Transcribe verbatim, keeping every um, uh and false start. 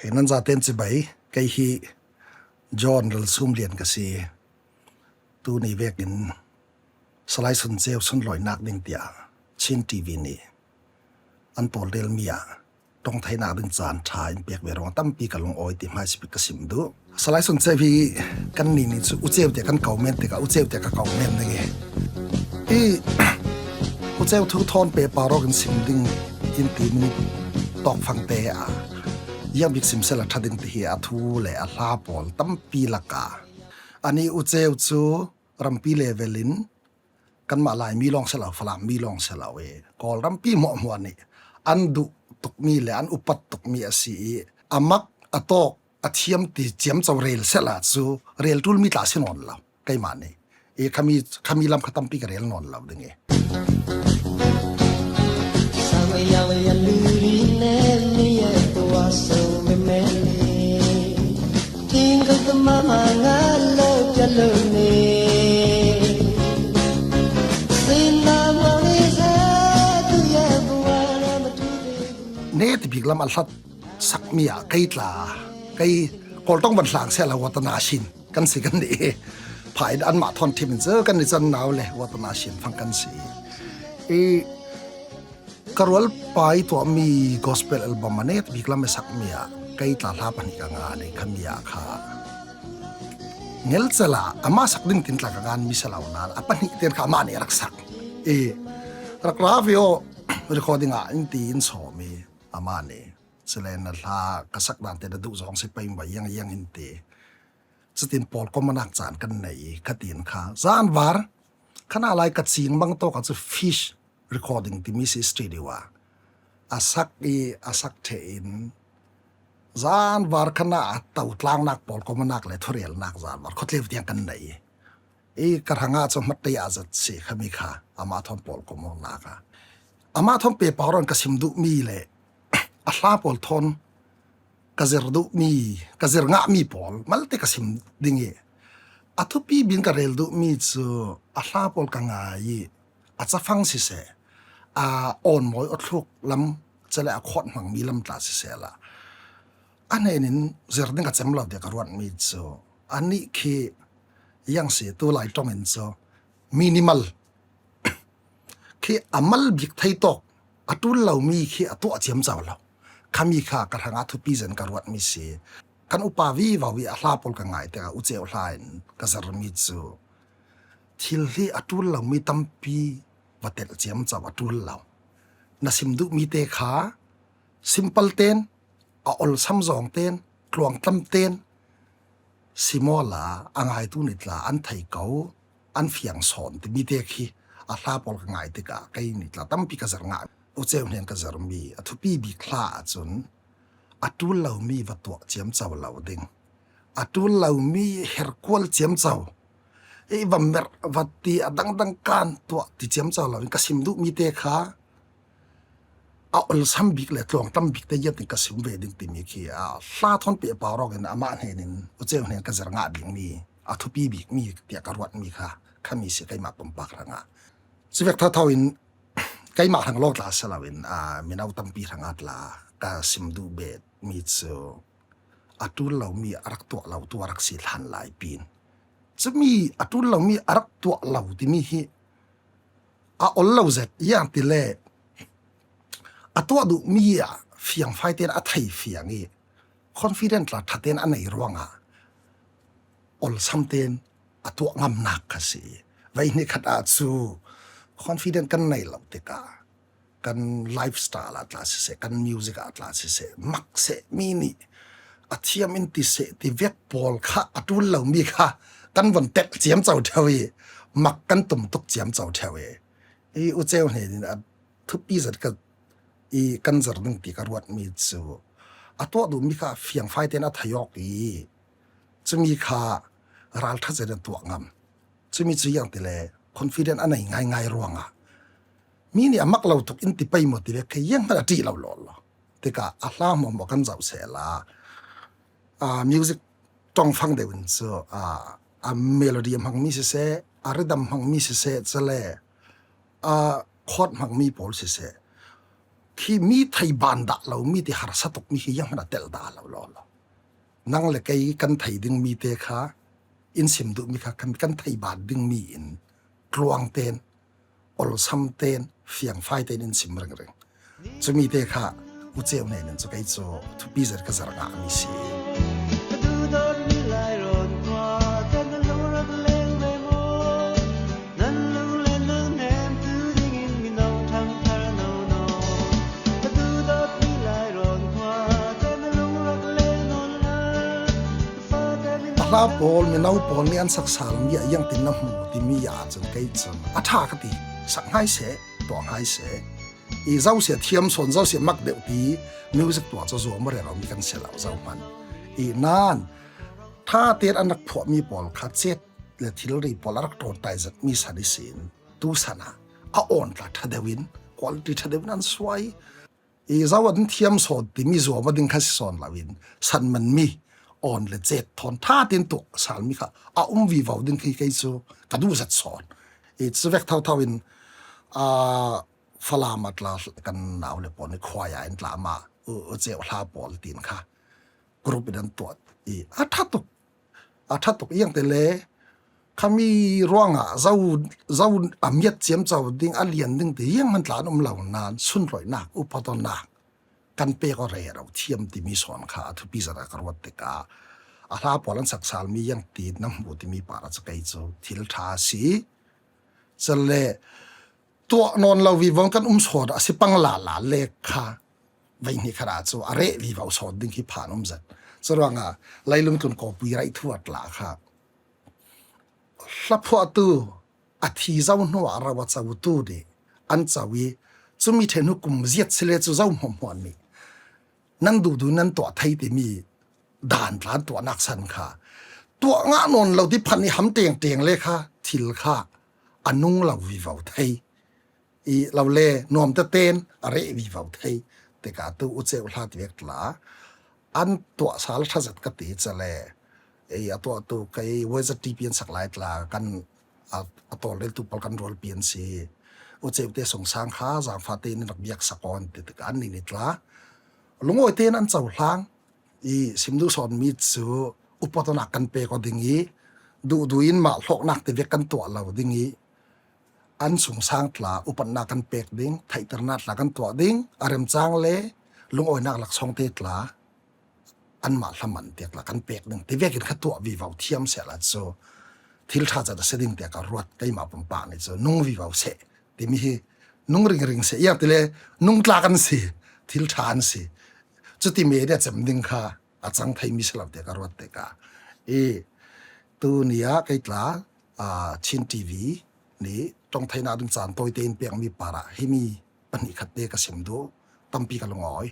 Kei nan zaten cibai, kei hi John Lalsum Lian ka si. Tuni vekin Salai Sun Ceu sunlawinak ding tia Chin T V nih an tawldel mi ah ṭawng theinak ding caan ṭha in pek ve ruang tampi ka lungawi ti hmaisabik ka sim duh. Salai Sun Ceu hi kan ni ni cu U Ceu tiah kan ko men tikah U Ceu tiah ka ko men ding i, i U Ceu thu thawn pehpar awk in sim ding in ti minute tawkfangte ah ziangbik sim sehla ṭha ding ti hi a thu le a hla pawl tampi lakah ani U Ceu cu rampi level in kanmah Laimi lawng si lo, Falam mi lawng si lo i Kawl rampi hmuahhmuah nih an duh tukmi le an upat tukmi a si i a mak a tawk a thiam ti ciamco rel sehla cu rel ṭulmi tla si nawn lo. Keimah nih i khami, khami lam kha tampi ka rel nawn lo ding i. Neti bik lam a hlat sakmi ah kei tla, kei Kawl ṭawng van hlang sehla watana sin kan si kan nih. Pha in anmah thawn thim in cu kan ni can nau le watana sin fang kan si. I ka rualpa i tuahmi gospel album a neti bik lam i sakmi ah kei tla hla pahnih ka ngan i khami ah kha ngelcel ah amah sak ding tin tla ka nganmi si lo nain a pahnih ten kha amah nih a rak sak i rak ra ve aw, recording ah in ti in sawm i amah nih cule na hla ka sak dan te na duh zong si pei maw, iang iang in ti. Cutin pawlkom awknak caan kan nei i khatin kha zanvar khanah lai ka cing mang tawk ah cu Fish Recording timi si studio ah a sak i a sak ṭheh in zanvar khanah a to tlangnak pawlkom awknak le thurelnak zanvar khuatleu tiang kan nei i i ka hrangah cu hmatei ah zat si khami kha amah thawn pawlkom awknak ah amah thawn pehpar awk in ka sim duhmi le a hla pawl thawn ka zir duhmi, ka zir ngahmi pawl malte ka sim ding i a thupi bik in ka rel duhmi cu a hla pawl ka ngai i a cafang siseh, a awnmawi awthluk lam cule a chord hmangmi lam tla sisehla a hnenin zir ding a cem lo tiah ka ruatmi cu anih khi iang si tu lai ṭawng in cu minimal khi a mal bik thei tawk a ṭul lomi khi a tuah ciamco lo. Khami kha ka hrangah thupi zet in ka ruatmi si. Kan upa vivo i a hla pawl ka ngai tikah U Ceu hla in ka zirmi cu thil hi a ṭul lomi tampi va telh ciamco a ṭul lo. Na sim duhmi te kha simple ten, a awlsam zawng ten, tluangtlam ten, simawla a ngaitu nih tla an thei ko, an fiang sawn timi te khi a hla pawl ka ngai tikah kei nih tla tampi ka zir ngah. U Ceu hnen ka zirmi a thupi bik hla ahcun a ṭul lomi va tuah ciamco lo ding, a ṭul lomi herkual ciamco i va merh va ti a dangdang kan tuah ti ciamco lo in ka sim duhmi te kha a awlsam bik le tluangtlam bik te iat in ka sim ve ding timi khi a hla thawn pehpar awk in amah hnen in U Ceu hnen ka zir ngah bikmi a thupi bikmi tiah ka ruatmi kha khami si keimah pumpak hrangah. Cuvek thotho in keimah hrang lawng tla si loin a mino tampi hrangah tla ka sim duh bet mi cu a ṭul lomi a rak tuah lo tu a rak si hlan lai pin. Cumi a ṭul lomi a rak tuah lo timi hi a ol lo zet, iang tile a tuah duhmi ah fiangfai tein a thei fiang i confident tla ṭha tein a nei ruangah olsam tein a tuah ngamnak kha si. Vei hnih khat ah cu confident kan nei lo tikah kan lifestyle ah tla siseh, kan music ah tla siseh, mak seh mi nih a thiam in ti seh ti vek pawl kha a ṭul lomi kha kan von telh ciamco ṭheu i mak kan tum tuk ciamco ṭheu i, i U Ceu hnen in a thupi zet ka i kan zir ding ti ka ruatmi cu a tuah duhmi kha fiangfai tein a thei awk i cumi kha ralṭha zet in tuah ngam. Cumi cu iang tile confident a nei ngaingai ruangah mi nih a mak lo tuk in ti pei maw ti vek khi iang hmanh a ṭih lo law lo. Tikah a hla hmuahhmuah kan zoh sehla, aa, music ṭongfang deuh in cu, aa, a melody a hmangmi siseh, a rhythm hmangmi siseh, cule a chord hmangmi pawl siseh, khi mi thei ban dah lo mi ti harsa tuk mi hi yang hmana tel dah lo lo lo. Nang le kei kan thei ding mi te kha, in sim duh mi kha, kan, kan thei ban ding mi in tluang ten, olsam ten, fiangfai ten in sim ringring. Cumi te kha, u ceu nei nen cu kei cu thupi zet ka zar ngah mi si. A hla pawl, mino pawl nih an sak sal mi ah iang tin na hmu timi ah cun kei cun a ṭha ka ti. Sak ngai seh, tuah ngai seh. I zosia thiam sawn, zosia mak deuh ti, music tuah cu zuam a rero mi kan si lo zohman. I nan ṭha tein an rak phuahmi pawl kha cet le thilri pawl a rak ṭawnṭai zetmi san ihsin tu san ah a awn tla ṭha deuh in, quality ṭha deuh in an suai. I zo an thiam sawn timi zuam a ding kha si sawn lo in, san man mi awn le cet thawn ṭha tein tuah sal mi kha a um vivo ding khi kei cu ka duh zet sawn. I cu vek thotho in, aa, Falam a tla kan nau le pawl nih khuai ah in tla mah, u, u ceu hla pawl tin kha group in an tuah i a ṭha tuk, a ṭha tuk iang te le khami ruangah zo, zo a miat ciamco ding, a lian ding ti iang man tla an um lo nan sunhlawihnak, upatawnak kan pek aw rero thiam timi sawn kha a thupi zet a ka ruat tikah a hla pawl an sak sal mi iang ti na hmu timi par a cu kei cu thil ṭha a si. Cale tuah nawn lo vivo kan um sawn a si pang lala le kha veihnih khat ah cu a reh vivo sawn ding hi phan um zet. Curuangah leilung tlun kawpui raih thu a tla kha hlaphuahtu a thi zo hnu ah ro a cotu nih an co i cumi ṭhen hnu kum ziat si le cu zo hmuahhmuah nih nan duhduh nan tuah thei timi dan tla an tuahnak san kha tuah ngah nawn lo ti phan i ham tengteng le kha thil kha a nung lo vivo thei i lo le nuam tetein a reh vivo thei tikah tu u ceu hla ti vek tla an tuah sal ṭha zet ka ti cale. Ei a tuahtu kei Y Z T P an sak lai tla kan a, a tawl reltu pawl kan rualpi an si. U ceu te sungsang kha zangfah te in rak biak sak aw an ti tikah an nih ni tla lungawi tein an cohlang i sim duh sawn mi cu upatawnak kan pek aw ding i duhduh in mah hlawknak te vek kan tuah lo ding i an sungsang tla upatnak kan pek ding, theihternak tla kan tuah ding, a remcang le lungawinak laksawng te tla anmah hlaman tiak tla kan pek ding ti vekin kha tuah vivo thiam seh la cu thil ṭha zet a si ding tiak a ruat keimah pumpak nih cu nung vivo seh timi hi nung ringring seh iang ti le nung tla kan si, thil ṭha an si. Cuti me nih a cem ding kha a cang theimi si lo tiak a ruat tikah i tu ni ah kei tla, aa, Chin T V nih ṭong theihnak ding caan tawite in pekmi par ah himi pahnih khat te ka sim duh, tampi ka lungawi.